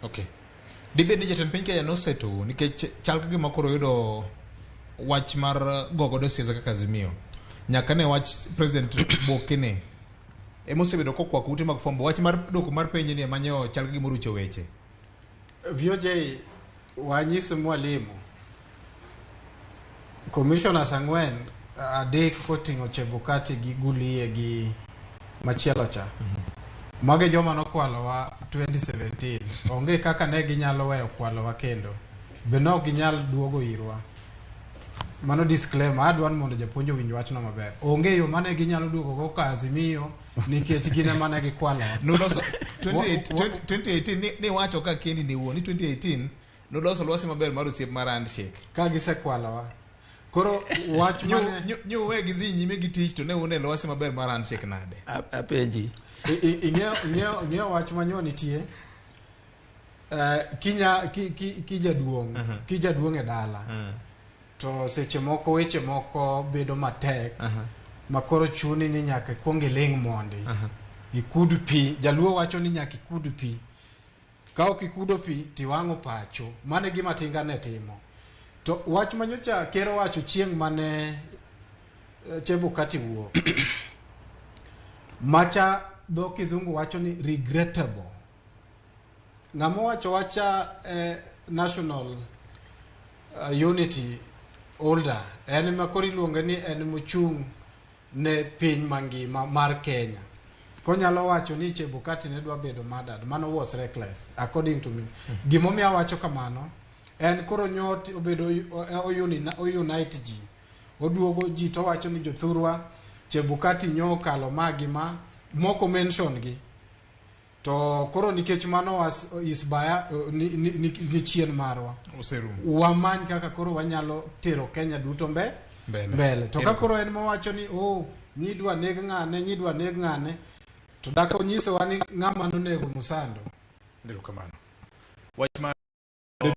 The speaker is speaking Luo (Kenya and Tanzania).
Okay. Dibed ni jatend piny Kenya noseto nikech chal ka gima koro yudo wach mar go godo siasa kaka Azimio. Nyaka ne wach President Bokene ema osebedo kokwako ute mag fwambo. Wach mar dwoko mar penj ni ema nyo chal ka gima orucho weche. VOJ wanyiso mwalimu commissioners ang'wen adek koting'o Chebukati gi Gulie gi machielo cha. Mage joma nokwalowa 2017. Onge kaka ne ginyalo weyo kwalowa kendo. Be ne ok ginyal duogo irwa. Mano disclaimer, adwa ni mondo japuonj owinj wachno maber. Onge yo mane ginyalo duogo go ka Azimio nikech gin ema ne gikwalowa. Noloso 28 2018 ni wacho ka kendi ni wuon ni 2018 noloso lwasi maber mar osiep mar handshake. Ka gisekwalowa. Koro wach mane Nyo we gidhi nyime gi tich to ne une lwasi maber mar handshake nade? Apenji. Ing'eyo wach manyo nitie. Kinya ki, ki, ki jaduong' ki jaduong' e dala to seche moko weche moko bedo matek ma koro chuni ni nyaka ikwong iling' mondi ikud pi. Jaluo wacho ni nyaka ikud pi. Ka ok ikudo pi tiwang'o pacho. Mano e gima Tinga ne timo. To wach manyocha ker owacho chieng' mane Chebukati wuok. Macha dho kizungu wacho ni regrettable. Ng'ama owacho wacha national unity holder en ma koro iluonge ni en mochung' ne piny mangima mar Kenya. Konyalo wacho ni Chebukati ne dwa bedo murdered. Mano was reckless according to me. Gimomiyo awacho kamano en koro nyot obedo o unite ji. Oduogo ji to wacho ni jothurwa Chebukati nyo okalo ma gi ma moko mention gi. To koro nikech mano was is baya ni chien marwa. Oserumo. Wamany kaka koro wanyalo tero Kenya duto Mbele. mbele. To ka koro en mowacho ni oh nyidwa neg ng'ane nyidwa neg ng'ane to dak onyisowa ni ng'ama nonego Musando. Erokamano. Wach mar